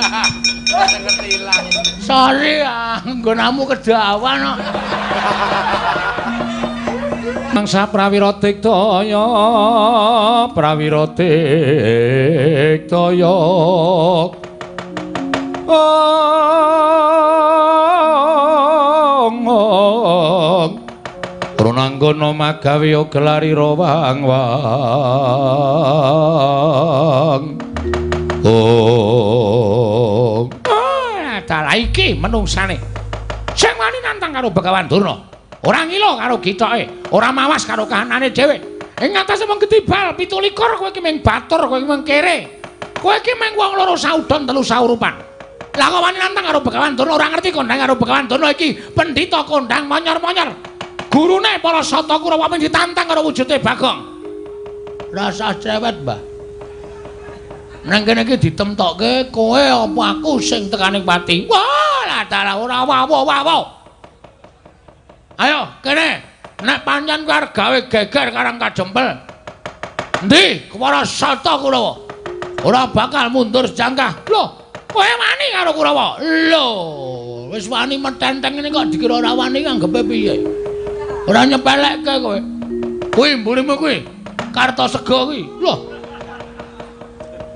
Ngerti ilang. Sorry ah, nggonamu kedawan kok. Mangsa prawira diktaya, prawira diktaya. Ong ong. Runanggana magawe gelari rawang wang. Ong. Ah, dalah iki menungsane. Sing wani nantang karo Begawan Durna. Ora ngilo karo gitoke, ora mawas karo kahanane dhewe. Ing ngatasé wong ketibal 17 kowe iki mung batur, kowe iki mung kere. Kowe iki mung wong loro saudon telu saurupan. Lah kok wani nantang karo Begawan Durna, ora ngerti kondang karo Begawan Durna iki pendhita kondang monyor-monyor. Gurune para Sata Kurawa mung ditantang karo wujude Bagong. Rasah cewet, Mbah. Nang kene iki ditemtokke kowe apa aku sing tekaning pati. Wah, lah dalah ora wawo-wawo. Ayo kene, nek pancen kowe arep gawe geger Karang Kajempel. Endi para Sata Kurawa? Ora bakal mundur sejangkah. Lho, kowe wani karo Kurawa? Lho, wis wani metenteng ngene kok dikira ora wani anggepe piye? Ora nyepelekke kowe. Kuwi mburimu kuwi. Kartasega kuwi. Lho.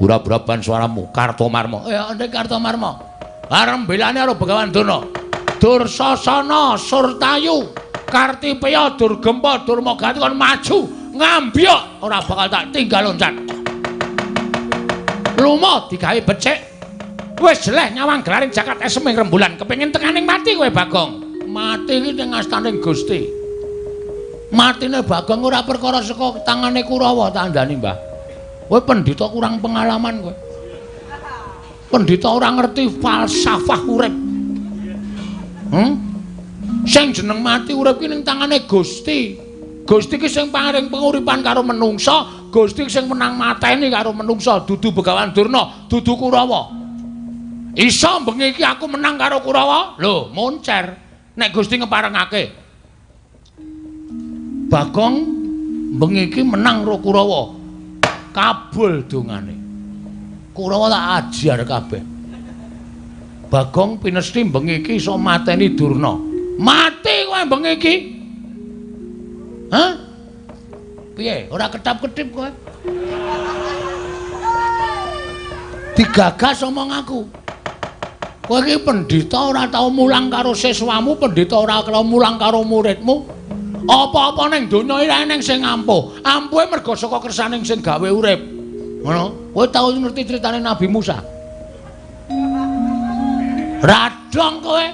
Ura-uraban suaramu, Kartomarma. Ya, ndek Kartomarma. Arep mbelani karo Begawan Durna. Dursasana Surtayu Kartipeya Durgempa Durmagati kon maju ngambyok ora bakal tak tinggal loncat. Lumo digawe becik. Wis jeleh nyawang gelaring jagat esem ing rembulan kepengin tekaning mati kowe Bagong. Mati iki ning astaning Gusti. Matine Bagong ora perkara saka tangane Kurawa tak andani, Mbah. Kowe pendhita kurang pengalaman kowe. Pendhita ora ngerti falsafah urip. Sing jeneng mati urip ki ning tangane Gusti. Gusti ki sing paring penguripan karo menungsa, Gusti sing menang mateni karo menungsa, dudu Begawan Durna, dudu Kurawa. Iso bengi iki aku menang karo Kurawa? Lho, moncer. Nek Gusti ngeparengake. Bagong bengi iki menang karo Kurawa. Kabul dongane. Kurawa tak ajar kabeh. Bagong pinesti bengi iki iso mateni Durna. Mati kowe bengi iki. Hah? Piye? Ora ketap-ketip kowe? Digagas omong aku. Kowe iki pendhita ora tau mulang karo siswamu, pendhita ora tau mulang karo muridmu. Apa-apa ning donya iki eneng sing ampuh. Ampuhe mergo saka kersaning sing gawe urip. Ngono. Kowe tau ngerti critane Nabi Musa? Radong kowe.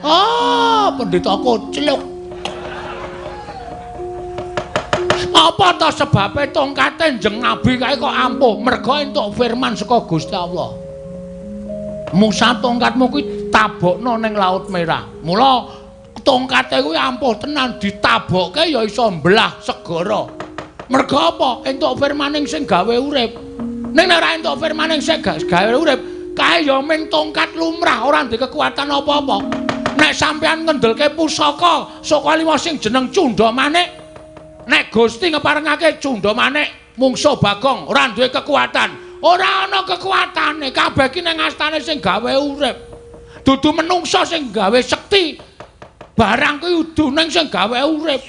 Ah, pendhita kocluk. Apa ta sebabe tongkate Njeng Nabi kae kok ampuh? Mergo entuk firman saka Gusti Allah. Musa tongkatmu kuwi tabokno ning Laut Merah. Mula tongkate kuwi ampuh tenan, ditabokke ya iso mbelah segara. Mergo apa? Entuk firmaning sing gawe urip. Ning nek ora entuk firmaning sing gawe urip, kae ya ming tongkat lumrah, ora ndek kekuatan apa-apa. Nek sampean ngendelke pusaka saka lima sing jeneng Cunda Manik, nek Gusti ngeparengake Cunda Manik mungsuh Bagong ora duwe kekuatan. Ora ana kekuatane, kabeh ki ning astane sing gawe urip. Dudu menungsa sing gawe sekti. Barang kuwi udu ning sing gawe urip.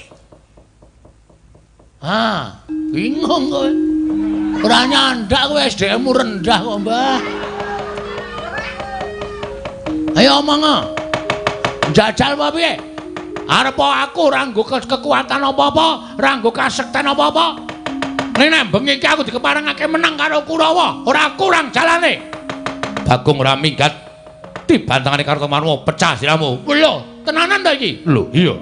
Ah, bingung kowe. Ora nyandak kowe, SDM-mu rendah kok, Mbah. Ayo omong. Njajal apa piye? Arep aku ora nggo kekuatan apa-apa, ora nggo kasekten apa-apa. Ning nek bengi iki aku dikeparengake menang karo Kurawa, ora kurang jalane. Bagong ora minggat dibantangane Kartomarma, pecah siramu. Lho, tenanan ta iki? Lho, iya.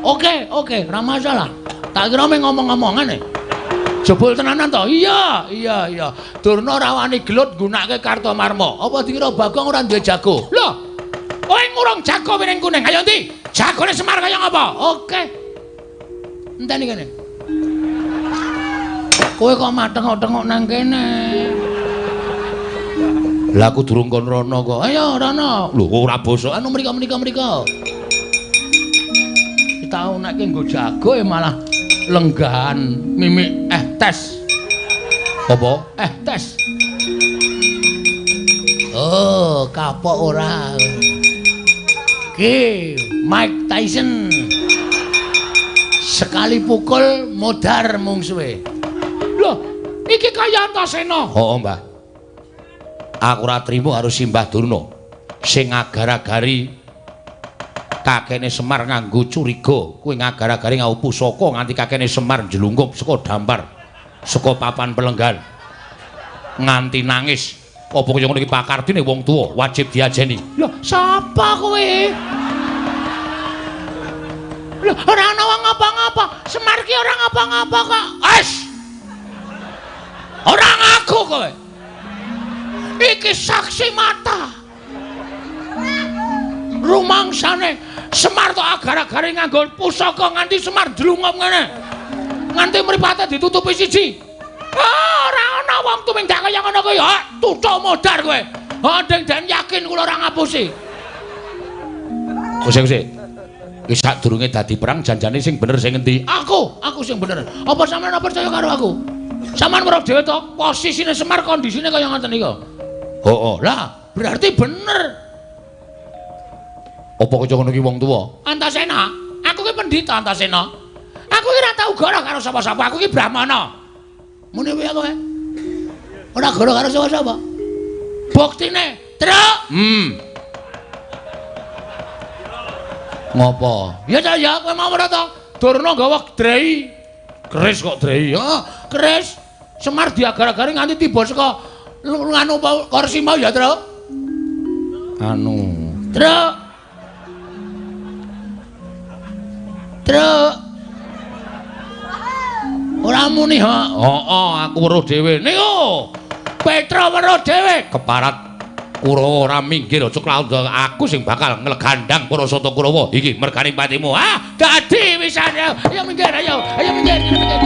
Oke, oke, ora masalah. Tak kira mung ngomong-ngomongan e. Jebul tenanan to? Iya, iya, iya. Durna ora wani gelut nggunakake Kartomarma. Apa dikira Bagong ora duwe jago? Lho, kowe ngurung jago piring kuning. Ayo ndi? Jagone Semar kaya ngapa? Oke. Enteni kene. Kowe kok matengok-tengok nang kene? Lah aku durung kon rono kok. Ayo rono. Lho ora bosok. Anu mriko mriko mriko. Tau nek nggo jago malah lenggahan mimik tes. Apa? Tes. Oh, kapok ora. Ki Mike Tyson. Sekali pukul modar mungsuhe. Loh, iki kaya Antasena. Heeh, Mbah. Aku ora trimo karo Simbah Durna sing ngagar-agari kakene Semar nganggo curiga, kuwi ngagar-agari nganggo pusaka nganti kakene Semar njlungkup saka dampar, saka papan pelenggan. Nganti nangis. Apa kaya ngono iki pakardine wong tuwa wajib diajeni. Loh, sapa kowe? Loh, ora ana wong ngapa-ngapa. Semar ki ora ngapa-ngapa kok. Wes. Ora ngaku kowe. Iki saksi mata. Rumangsane Semar tok agar-agare nganggo pusaka nganti Semar ndlungup ngene. Nganti mripate ditutupi siji. Ah, ora ana wong tumindak kaya ngono kuwi. Ha, tutuk modar kowe. Ha, deng den yakin kula ora ngapusi. Kuse-kuse. Wis sadurunge dadi perang janjane sing bener sing endi? Aku sing bener. Apa sampeyan ora percaya karo aku? Sampeyan weruh dhewe to, posisine Semar kondisine kaya ngoten niku. Heeh. Lah, berarti bener. Apa kaya ngono ki wong tuwa? Antasena, aku ki pendhita Antasena. Aku ki ora tau goro karo sapa-sapa, aku ki brahmana. Muni piye kowe? Ora goro karo sapa-sapa. Buktine, Truk. Ngopo? Ya ta ya, kowe mau ora to? Durna nggawa drei. Keris kok drei? Heeh, keris. Semar diagar-agari nganti tiba saka nganu kursi mau ya, Truk. Anu, Truk. Truk. Ora muni ha. Heeh, aku weruh dhewe. Niku. Petra weruh dhewe. Keparat Kurawa ora minggir aja klaut aku sing bakal nglegandang para sata Kurawa. Iki mergane patimu. Ah, dadi wisan. Ayo minggir, ayo. Ayo minggir, minggir.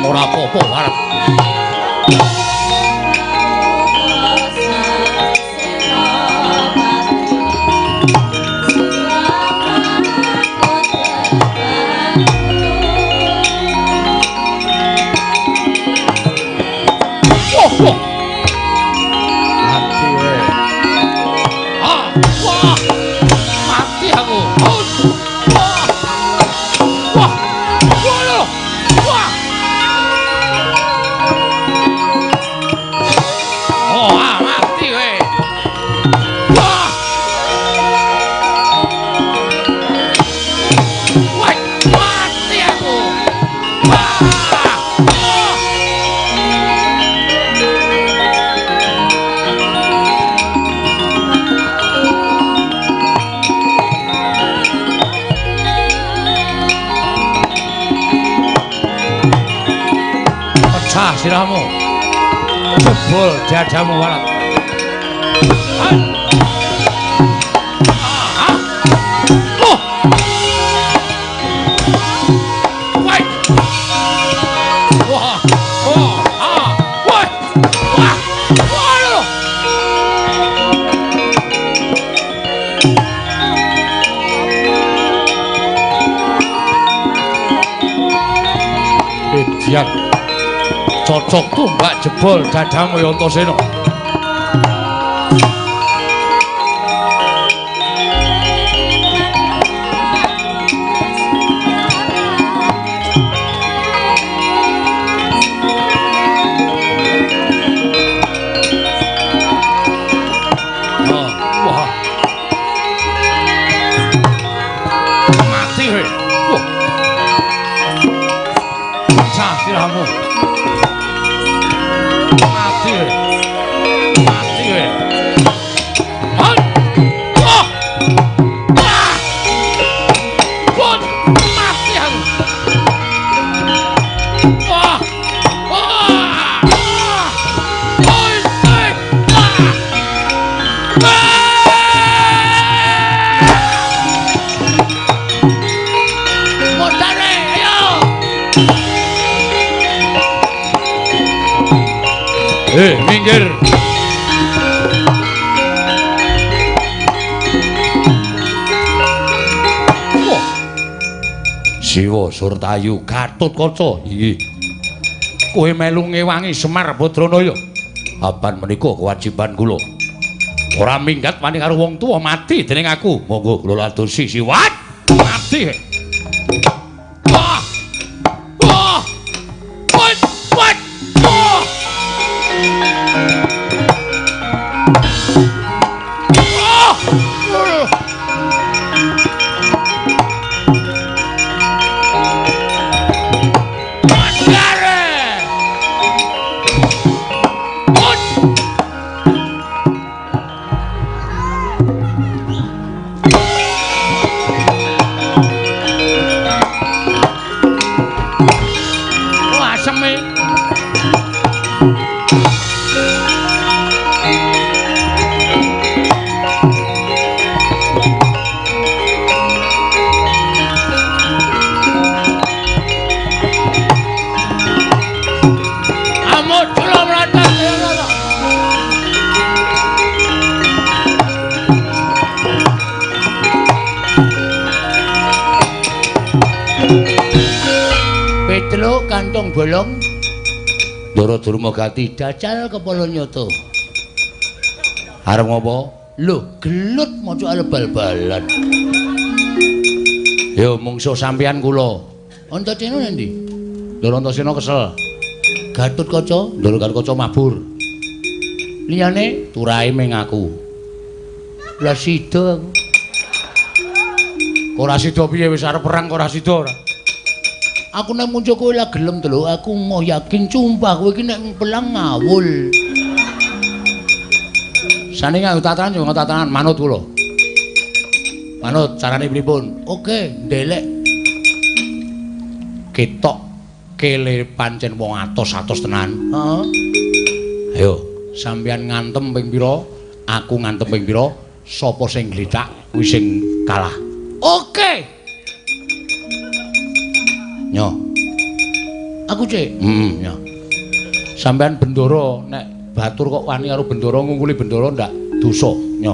Ora apa-apa arep. Wah, wah. Mati we. Ah, wah. Mati aku. Wah. Wah. Wah. Wah. Oh, mati we. Wah. Wah, mati aku. Wah. Pecah sirahmu. Jebol dadamu warat. Oh. Wah. Wah. Oh. Ah. Wah. Wah. Wah. Edian. Cocok tumbak jebol dadamu ya Antasena. Minggir. Wah. Siwa Surtayu Gatotkaca. Inggih. Kowe melu ngewangi Semar Badranaya. Apan menika kewajiban kula. Ora minggat wani karo wong tuwa mati dening aku. Monggo kula ladosi siwat. Mati. Wah. Wah. Wat wat. Wah. Wah. Mandare. Wat. Wah, aseme. Amuk cula mlathah. Petruk kantong bolong. Ndara Durma gati dacal kepala nyata. Arep ngopo? Lho, gelut maca arep bal-balan. Yo mungsuh sampeyan kula. Antasena endi? Ndara Antasena kesel. Gatotkaca, Ndara Gatotkaca mabur. Liyane turahe ming aku. Lah sida aku. Ora sida piye wis arep perang kok ora sida ora. Aku nek muncul kowe lah gelem to lho, aku moh yakin sumpah kowe iki nek pelang ngawul. Sane nganggo tatanan yo nganggo tatanan manut kula. Manut carane pripun? Oke, ndelek. Ketok kele pancen wong atos-atos tenan. Heeh. Ayo, sampeyan ngantem ping pira, aku ngantem ping pira, sapa sing glithak kuwi sing kalah. Oke. Nyo. Aku cek. Heeh, nyo. Sampeyan bendara nek batur kok wani karo bendara ngungkuli bendara ndak dosa, nyo.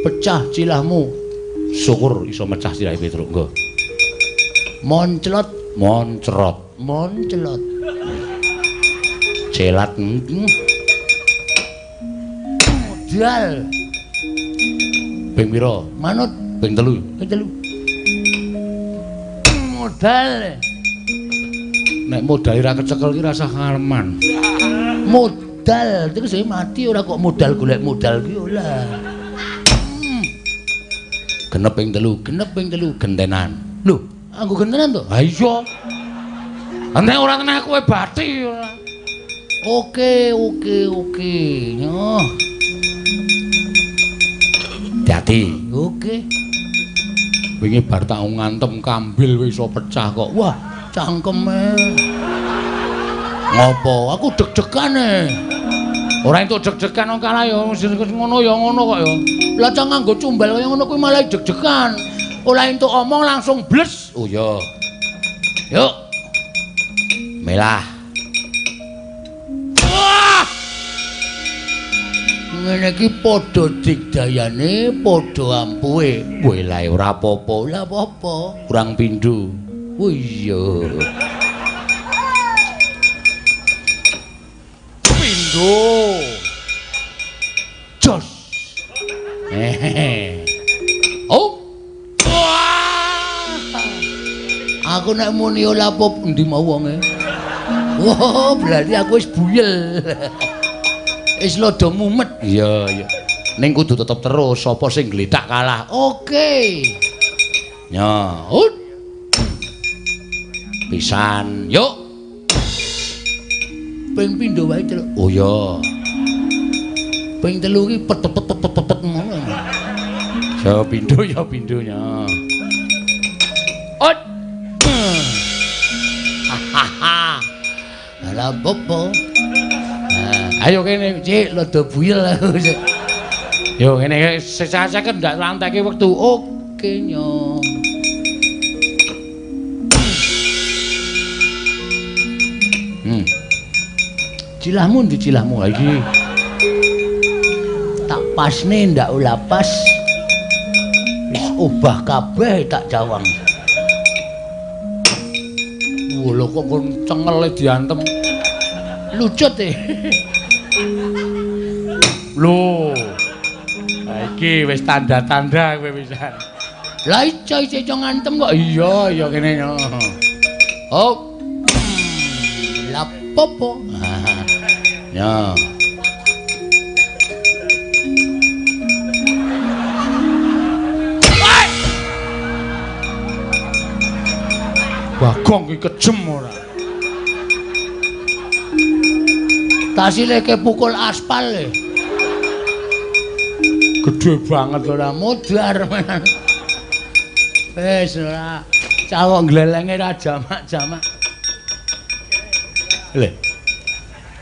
Pecah cilahmu. Syukur iso mecah cilahe Petruk, nggo. Monclot, moncrot, monclot. Celat. Modal. Ping pira? Manut ping 3. Ping 3. Modal. Nek modal ora kecekel ki rasah ngaleman. Modal terus mati ora kok modal golek modal ki ora. Genep ping 3, genep ping 3 gentenan. Lho, aku gentenan to? Ha iya. Nek ora tenah kowe bathi ora. Oke, oke, oke. Nyoh. Hati. Oke. Wingi bar tak ngantem kambil wis iso pecah kok. Wah, cangkeme. Ngopo? Aku deg-degan e. Ora entuk deg-degan wong kalah ya ngono ya ngono kok ya. Lah cang nganggo cumbal kaya ngono kuwi malah deg-degan. Ora entuk omong langsung bles. Oh iya. Yuk. Melah. Wah! Ngene iki padha digdayane, padha ampuhe. Welae ora apa-apa, ora apa-apa. Kurang pindho. Oh iya. Pindho. Jos. Hehehe. Oh. Wah. Aku nek muni ora apa endi mau wonge. Wah, berarti aku wis buyel. Wis lodo mumet. Iya, iya. Ning kudu tetep terus sapa sing glethak kalah. Oke. Ya, ut. Pisan, yuk. Ping pindho wae, Truk. Oh iya. Ping 3 iki pet pet pet pet pet ngono. Ya pindho ya pindhonya. Ut. Hahaha. Lah opo? Ayo kene, Cik, rada buyel aku. Yo ngene sesasake ndak lanteke wektu. Oke, nyo. Cilahmu ndi cilahmu iki? Tak pasne ndak ula pas. Wis obah kabeh tak jawang. Lho kok kon cengele diantem. Lucut e. Lho. Ha iki wis tanda-tanda kowe pisan. Lah iso ngantem kok. Iya, iya kene. Oh. Lah popo. Ya. Bagong ki kejem ora. Tasileke pukul aspal e. Gedhe banget ora modar. Wis ora cawok glelenge ra jamak-jamak. Lho.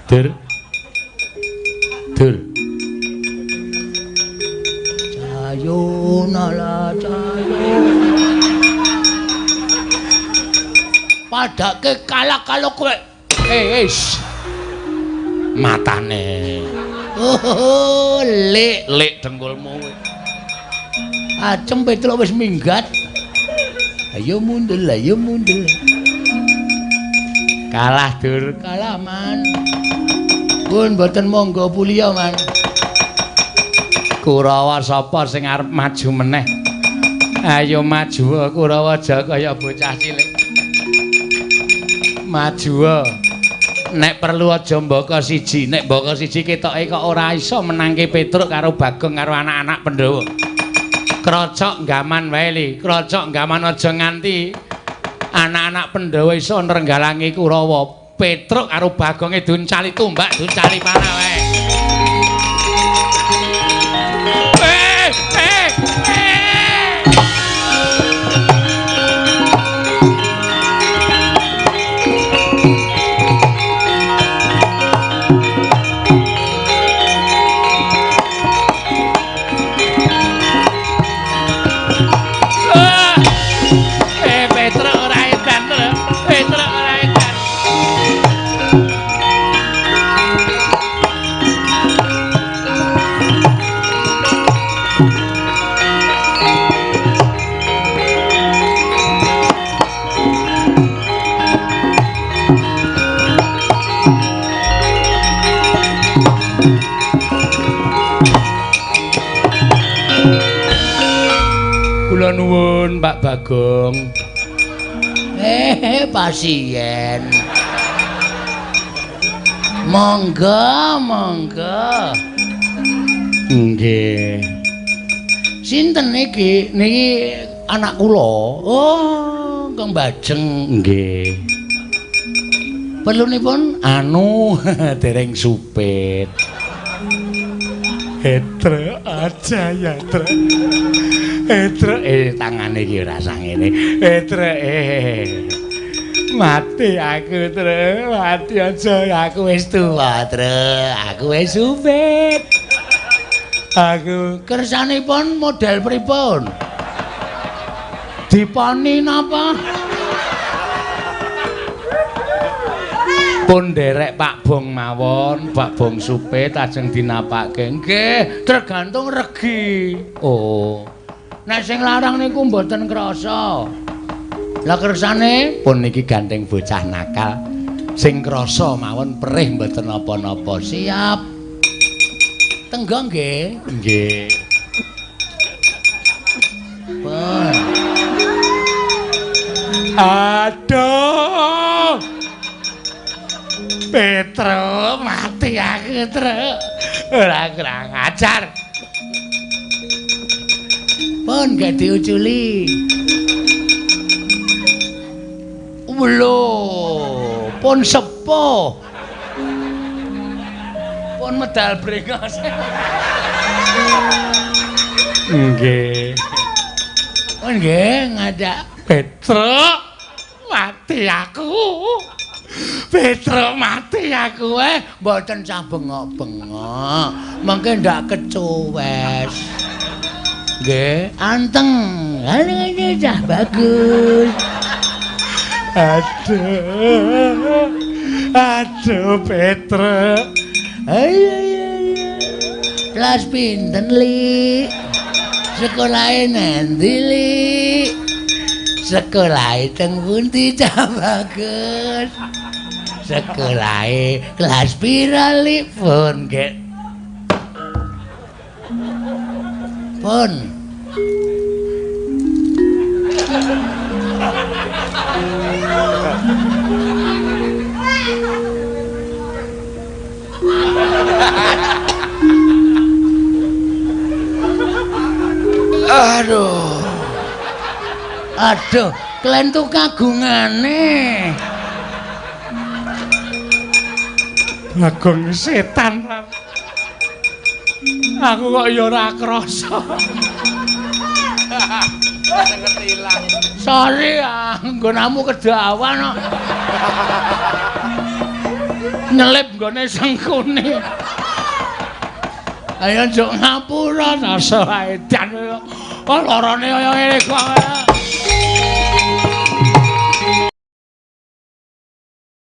Dur. Dur. Cayo nala cayo. Padake kalah kalau kowe. Eh, matane. Oh, lek lek dengkulmu kowe. Acem Petruk wis minggat. Ayo mundur, ayo mundur. Kalah dur, kalah man. Pun mboten monggo puliya man. Kurawa sapa sing arep maju meneh? Ayo maju Kurawa aja kaya bocah cilik. Maju. Nek perlu aja mbaka siji, nek mbaka siji ketoke kok ora iso menangke Petruk karo Bagong karo anak-anak Pandhawa. Krocok gaman wae li, krocok gaman aja nganti anak-anak Pandhawa iso nrenggalangi Kurawa. Petruk karo Bagonge duncali tumbak, duncali panah wae. Kula nuwun Pak Bagong. Pasien. Monggo, monggo. Nggih. Sinten niki? Niki anak kula. Oh, Kang Bajeng. Nggih. Perlunipun anu dereng supit. Etre aja ya, Tre. Etre tangane iki ora sangene. Etre mati aku, Tre. Mati aja aku wis tuwa, Tre. Aku wis supit. Aku kersanipun model pripun? Diponi napa? Pun nderek Pak Bong mawon, Pak Bong supit ajeng dinapake. Nggih, tergantung regi. Oh. Nek sing larang niku mboten krasa. Lah kersane pun niki gandeng bocah nakal. Sing krasa mawon perih mboten napa-napa. Siap. Tenggo nggih. Nggih. Pun. Aduh. Petruk mati aku, Truk. Ora kurang ajar. Pun gak diuculi. Lho, pun sepuh. Pun medal brengos. Nggih. Pun nggih ngadak Petruk mati aku. Petruk mati aku mboten sah bengok-bengok. Mengke ndak kecuwes. Nggih, anteng. Ngene cah bagus. Aduh. Aduh, Petruk. Ayo, ayo, ayo. Kelas pinten, Li? Sekolahe nanti, Li? Sekolahe teng pundi, Cah Bagus? Sekolahe kelas pira, Li? Pun, Gek. Pun. Aduh. Aduh, klentu kagungane. Bagong setan. Aku kok ya ora krasa. Sorry, nggonamu kedawan kok. Nyelip nggone sengkune. Ayo njuk ngapura rasa edan. Oh, lorone kaya ngene kok.